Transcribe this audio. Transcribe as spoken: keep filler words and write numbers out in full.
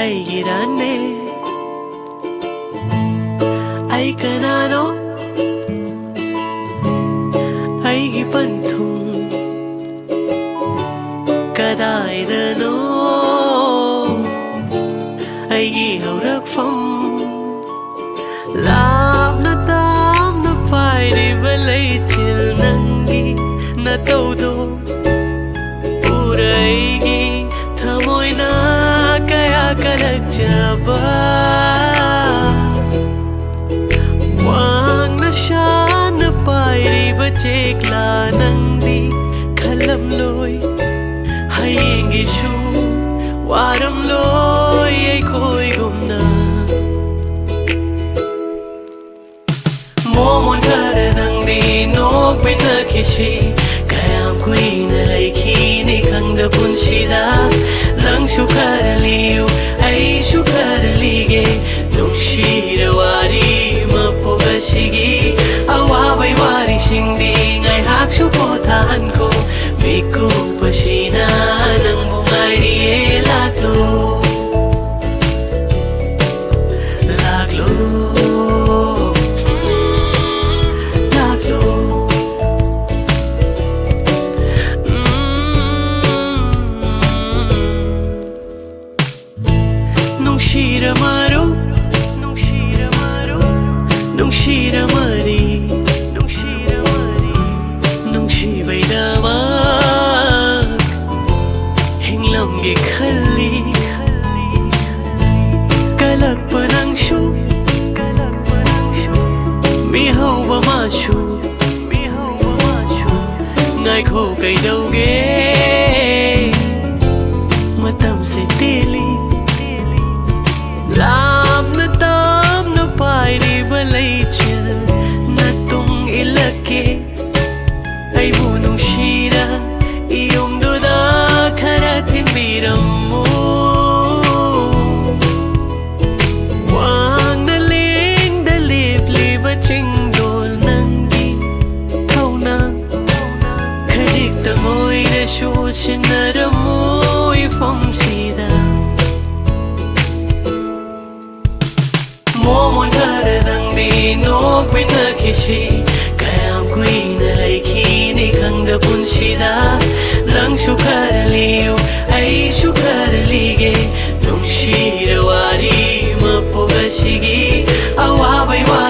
ꯑꯩꯒꯤ ꯔꯥꯟꯅꯦ꯫ ꯑꯩ ꯀꯅꯥꯅꯣ? ꯑꯩꯒꯤ ꯄꯟꯊꯨꯡ ꯀꯗꯥꯏꯗꯅꯣ? ꯑꯩꯒꯤ ꯍꯧꯔꯛꯐꯝ ꯂꯥꯞꯅ ꯇꯥꯝꯅ ꯄꯥꯏꯔꯤꯕ ꯂꯩꯆꯤꯜ ꯅꯪꯒꯤ ꯅꯇꯧꯗꯣ ꯎꯔ ꯑꯩꯒꯤ ꯊꯃꯣꯏꯅ ꯀꯌꯥ ꯀꯂꯛꯆꯕ꯫ ꯋꯥꯡꯅ ꯁꯥꯟꯅ ꯄꯥꯏꯔꯤꯕ ꯆꯦꯛꯂꯥ ꯅꯪꯗꯤ ꯈꯜꯂꯝꯂꯣꯏ꯫ ꯍꯌꯦꯡꯒꯤꯁꯨ ꯋꯥꯔꯝꯂꯣꯏ ꯑꯩꯈꯣꯏꯒꯨꯝꯅ꯫ ꯃꯣꯃꯣꯟ ꯈꯔꯗꯪꯗꯤ ꯅꯣꯛꯃꯤꯟꯅꯈꯤꯁꯤ꯫ ꯀꯌꯥꯝ ꯀꯨꯏꯅ ꯂꯩꯈꯤꯅꯤ ꯈꯪꯗ ꯄꯨꯟꯁꯤꯗ꯫ ꯅꯪꯁꯨ ꯈꯔ ꯂꯤꯌꯨ, ꯑꯩꯁꯨ ꯈꯔ ꯂꯤꯒꯦ꯫ ꯅꯨꯡꯁꯤꯔ ꯋꯥꯔꯤ ꯃꯄꯣꯛ ꯑꯁꯤꯒꯤ ꯑꯋꯥꯕꯩ ꯋꯥꯔꯤꯁꯤꯡꯗꯤ ꯉꯥꯏꯍꯥꯛꯁꯨ ꯄꯣꯊꯥꯍꯟꯈꯣ꯫ ꯃꯤꯀꯨꯞ ꯑꯁꯤꯅ ꯅꯪꯕꯨ ꯉꯥꯏꯔꯤꯌꯦ꯫ ꯂꯥꯛꯂꯣ, ꯂꯥꯛꯂꯣ, ꯂꯥꯛꯂꯣ꯫ ꯅꯨꯡꯁꯤꯔ ꯃꯔꯨꯞ, ꯅꯨꯡꯁꯤꯔ ꯃꯔꯨꯞ, ꯅꯨꯡꯁꯤꯔ ꯃꯔꯤ, ꯅꯨꯡꯁꯤꯔ ꯃꯔꯤ, ꯅꯨꯡꯁꯤꯕꯩꯗꯃꯛ ꯍꯤꯡꯂꯝꯒꯦ ꯈꯜꯂꯤ꯫ ꯀꯂꯛꯄ ꯅꯪꯁꯨ, ꯀꯂꯛꯄ ꯅꯪꯁꯨ, ꯃꯤꯍꯧꯕ ꯃꯥꯁꯨ, ꯃꯤꯍꯧꯕ ꯃꯥꯁꯨ꯫ ꯉꯥꯏꯈꯣ ꯀꯩꯗꯧꯒꯦ? ꯃꯇꯝꯁꯦ ꯇꯦꯜꯂꯤ꯫ ꯂꯥꯞꯅ ꯇꯥꯝꯅ ꯄꯥꯏꯔꯤꯕ ꯂꯩꯆꯤꯜ ꯅꯇꯨꯡ ꯏꯜꯂꯛꯀꯦ꯫ ꯑꯩꯕꯨ ꯅꯨꯡꯁꯤꯔ ꯏꯌꯨꯝꯗꯨꯗ ꯈꯔ ꯊꯤꯟꯕꯤꯔꯝꯃꯨ꯫ ꯋꯥꯡꯅ ꯂꯦꯡꯗ ꯂꯦꯞꯂꯤꯕ ꯆꯤꯡꯗꯣꯜ ꯅꯪꯒꯤ ꯊꯧꯅꯥ ꯈꯖꯤꯛꯇꯪ ꯑꯣꯏꯔꯁꯨ ꯁꯤꯟꯅꯔꯝꯃꯨ ꯏꯐꯝꯁꯤꯗ꯫ ꯅꯣꯛꯃꯤꯟꯅꯈꯤꯁꯤ꯫ ꯀꯌꯥꯝ ꯀꯨꯏꯅ ꯂꯩꯈꯤꯅꯤ ꯈꯪꯗ ꯄꯨꯟꯁꯤꯗ꯫ ꯅꯪꯁꯨ ꯈꯔ ꯂꯤꯌꯨ, ꯑꯩꯁꯨ ꯈꯔ ꯂꯤꯒꯦ꯫ ꯅꯨꯡꯁꯤꯔ ꯋꯥꯔꯤ ꯃꯄꯣꯛ ꯑꯁꯤꯒꯤ ꯑꯋꯥꯕꯩ ꯋꯥ